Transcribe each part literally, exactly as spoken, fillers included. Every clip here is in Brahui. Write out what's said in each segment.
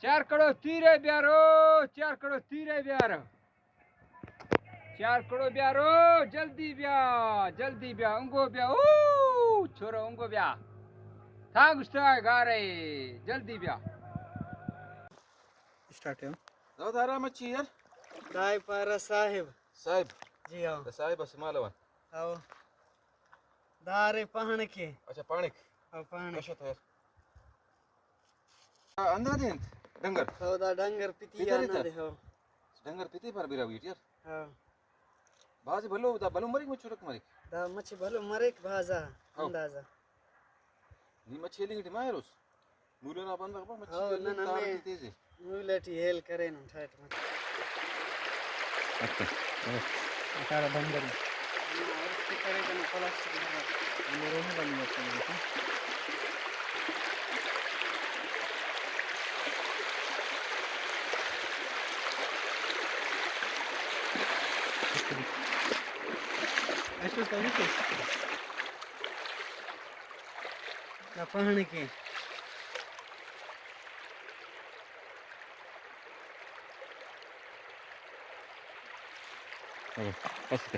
چار کڑو تیرے بیارو، چار کڑو تیرے بیارو۔ چار کڑو بیارو، جلدی بیا، جلدی بیا، انگو بیا، او چھورو انگو بیا۔ تا گشتہ گارے، جلدی بیا۔ اسٹارٹ ہے۔ داؤد آرام اچھی یار۔ دائے پارا صاحب۔ صاحب۔ جی ہاں۔ دا صاحب اسے مالو آن۔ ہاؤ۔ دارے پاہنک ءِ۔ اچھا، پاہنک۔ ہاؤ، پاہنک۔ کشو تو یار۔ آ، ہندا دے انت؟ ڈنگر؟ ہاؤ، دا ڈنگر پتی پتر آ ایتا؟ نا دے، ہاؤ۔ ڈنگر پتی پر بیرہ ویٹ یار۔ ہاؤ۔ بھاز بھلو، دا بھلو مریک، مچ چرک مریک۔ دا مچ بھلو مریک بھاز آ، ہاؤ۔ اندازہ۔ نی مچھی ہیلنگ ٹی ماہر اس؟ مولو نا بندغ با مچھی ہاؤ، ہیلنگ نن تار ہمے ٹی تیز ءِ۔ مولو ٹی ہیل کرینن ٹائٹ مچھی۔ اچھا۔ اٹھارہ بندر۔ ہاں، اور اس کے کرے کنا پلاسٹک بندر۔ ہمے روم بند کرتے ہیں۔ ایسے تو نہیں تو۔ دا پاہنک ءِ۔ ہاں، بس تے۔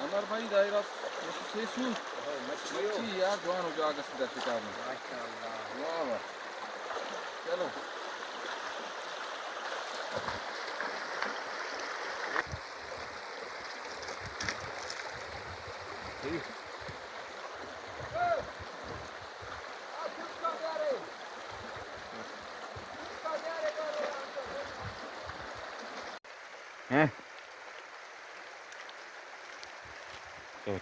انور بھائی، دائرہ سیسو۔ مچھی آ جوانو جاگہ سے دا شکار نا۔ ماشاءاللہ۔ واہ واہ۔ چلو۔ ہاں۔ چلو۔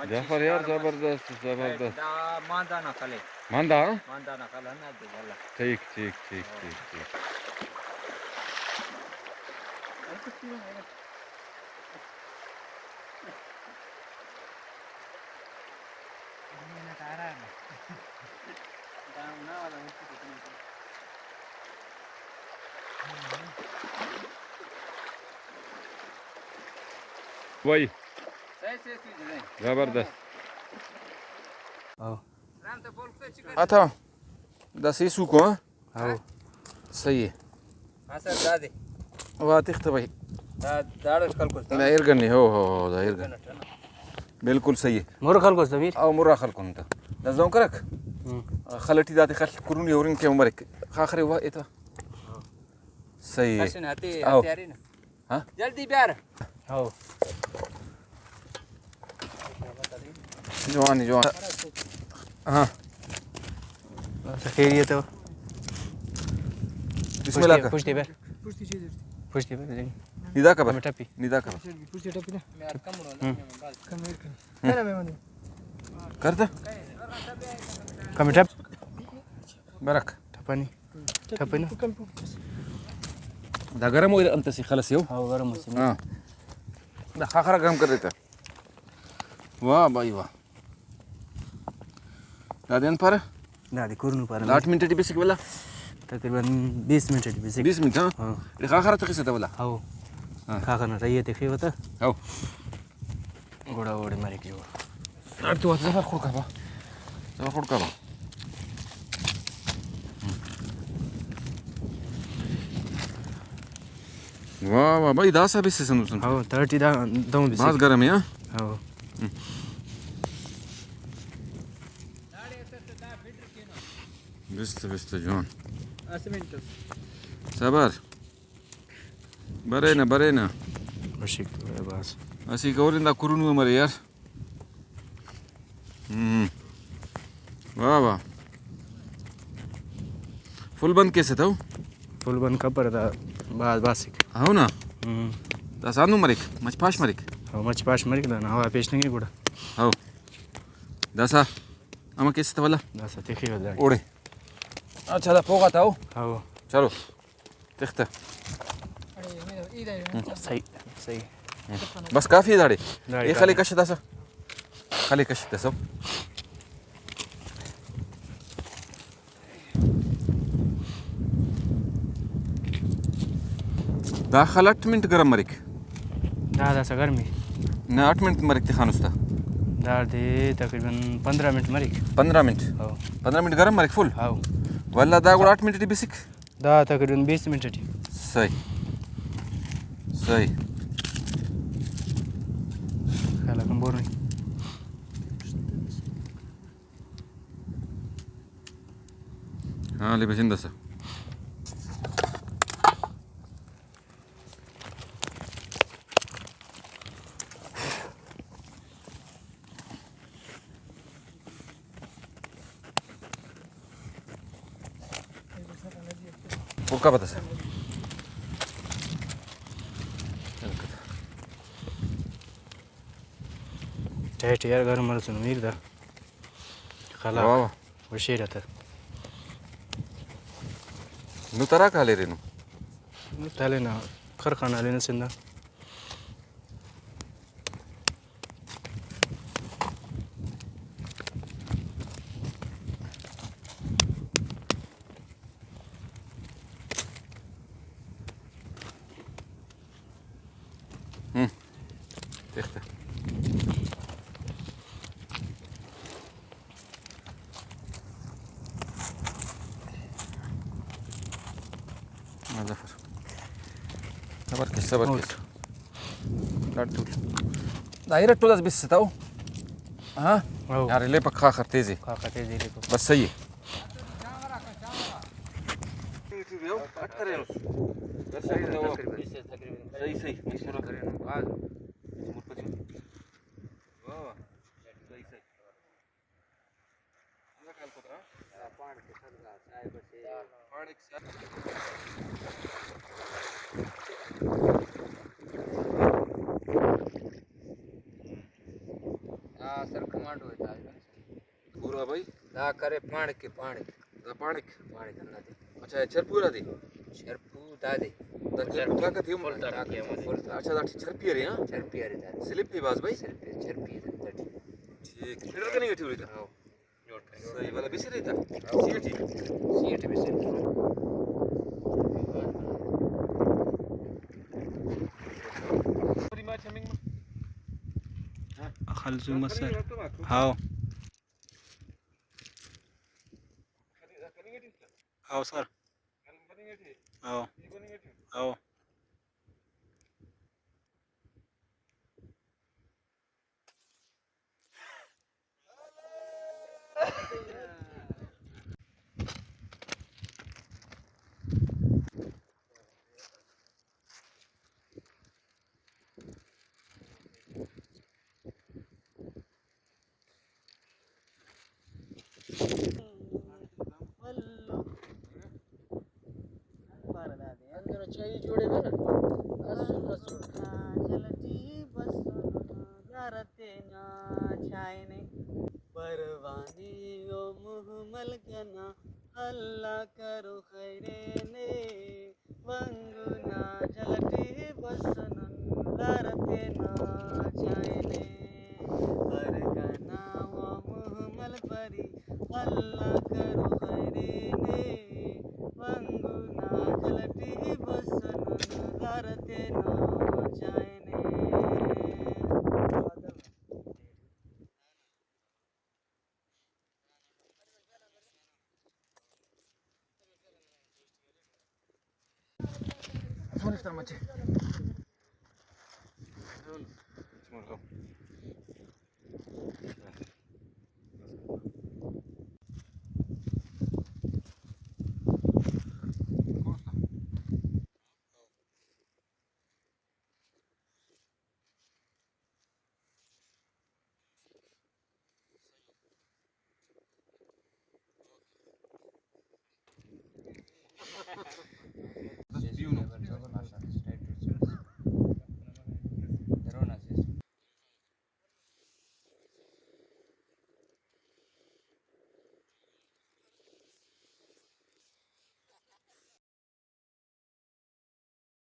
جعفر یار، زبردست، زبردست۔ دا ماندا نا خلے۔ ماندا؟ ماندا نا خل ہنا دے اللہ۔ ٹھیک، ٹھیک، ٹھیک، ٹھیک، ٹھیک۔ بھائی۔ زبردست۔ ہاں۔ اتھا۔ دا سیسوکو، ہاں؟ ہاں۔ صحیح ہے۔ ہاں سر، دا دے۔ واہ، تخت بھائی۔ دا، داڑے خلکوس دا۔ دا ایر گنے، ہو، ہو، ہو، دا ایر گنے۔ بالکل صحیح ہے۔ مر خلکوس دا میر۔ او، مرا خلکون تا۔ دا زون کرک؟ ہم۔ خلٹی داتے خل کرونی اورن کے مرک۔ خاخرے وا ایتا۔ صحیح ہے۔ کشن ہتے، او۔ ہتے ارے نا۔ ہاں؟ جلدی بیار۔ ہاؤ۔ جوان، جوان۔ ہاں۔ خیریت ہو؟ بسم اللہ کر۔ پشتی بر۔ پشتی بر۔ ندا کبر۔ ہمیں ٹپی۔ ندا کبر۔ ہم۔ کرتا؟ کم ٹپ۔ برک۔ ٹپانی۔ ٹپی نا۔ دا گرم ہو انت سے خلص یو۔ ہاں، گرم ہو سے۔ ہاں۔ دا خاخرا گرم کر دیتا۔ واہ بھائی واہ۔ دادے انت پارہ؟ دادے کورنو پارہ۔ لاٹ منٹ ٹی بسک ولا؟ تقریباً بیس منٹ ٹی بسک۔ بیس منٹ، ہاں؟ ہاں۔ اڑے خاخر تخسہ تہ ولا؟ ہاں۔ ہاں۔ خاخر نا رہی تخیوہ تہ۔ ہاں۔ گڑا اوڑے مریک جوڑ۔ اڑے تو ظفر خڑکا با۔ ظفر خڑکا با۔ واہ واہ بھائی، داسہ بسسن دوسن۔ ہاں، تھرٹی دا دہن بسک۔ بھاز گرم ہے، ہاں؟ ہاں۔ بست بست جوان۔ صبر۔ برے نا، برے نا۔ بشک بس۔ اسہ کورن دا کورنو مرے یار۔ ہم۔ واہ واہ۔ فل بند کیسہ تو؟ فل بند کپر دا بھاز باسک۔ ہو نا؟ ہم۔ دا سانو مریک، مچ پاش مریک۔ ہاں، مچ پاش مریک دا نا، ہوا پیش نگے گڑا۔ ہو۔ داسا ہمہ کیسہ تو ولا؟ داسا تخیوہ دا۔ اوڑے۔ اچھا، دا پوغا تا ہو؟ ہاں۔ چلو۔ تختہ۔ صحیح، صحیح۔ بس کافی داڑے۔ داڑے اے خلے کافی۔ کش داسا۔ خلے کش داسا۔ دا خل اٹ منٹ گرم مریک۔ دا داسا گرمی۔ نہ، اٹ منٹ مریک تخانس تا۔ دادے تقریباً پندرہ منٹ مریک۔ پندرہ منٹ؟ ہاؤ۔ پندرہ منٹ گرم مریک فل؟ ہاؤ۔ ولدا دا گڑا اٹ منٹ ٹی بسک۔ دا تقریباً بیست منٹ ٹی۔ صحیح۔ صحیح۔ خیال کم بور نہیں۔ ہاں، لے بچن دسا۔ پکا پتہ سر۔ ٹائٹ یار، گرم مرسن میر دا۔ خلا۔ واہ واہ۔ وشیر اتر۔ نو ترا کالے رینو۔ نو تالے نا، خر خان آلے نا سندا۔ ہم۔ تخ تہ۔ ہاں، ظفر۔ صبر کے، صبر کے۔ اوٹ۔ لڑ تو۔ دا ارٹو داس بس تاو۔ ہاں؟ او۔ یار، لے پک خاخر تیزی۔ خاخر تیزی لے پک۔ بس صحیح ہے۔ صحیح، صحیح۔ ہاں، سر کمانڈو ہے تاج۔ پورا بھائی؟ دا کرے پانڑک کے پانڑک۔ دا پانڑک؟ پانڑک ہندا دے۔ اچھا، چرپو ہرا دے؟ چرپو دا دے۔ دا چرپو طاقت ہی فل طاقت ہے، فل طاقت۔ اچھا، دا چرپی ارے، ہاں؟ چرپی ارے دا دے۔ سلپ ہی باز بھائی؟ سلپ ہے، چرپی ہے دا دے۔ ٹھیک۔ فلٹر کننگ ٹی ارے دا؟ ہاں۔ صحیح، والا بسر ایتا؟ C T. سی ٹی بسر۔ خلزو مسر۔ ہاؤ۔ ہاؤ سر۔ ہاؤ۔ ہاؤ۔ اندر چائے جوڑے بر۔ اسر، اسر۔ جلٹی بس یار تینا چائنے۔ پروانی او مہمل کنا، اللہ کرو خیرے نے۔ بنگنا جلٹی بسنن، لار تینا چائنے۔ برگنا و محمل پری، اللہ کرو خیرینے، بنگنا کلٹی بسن دار تینا چائنے۔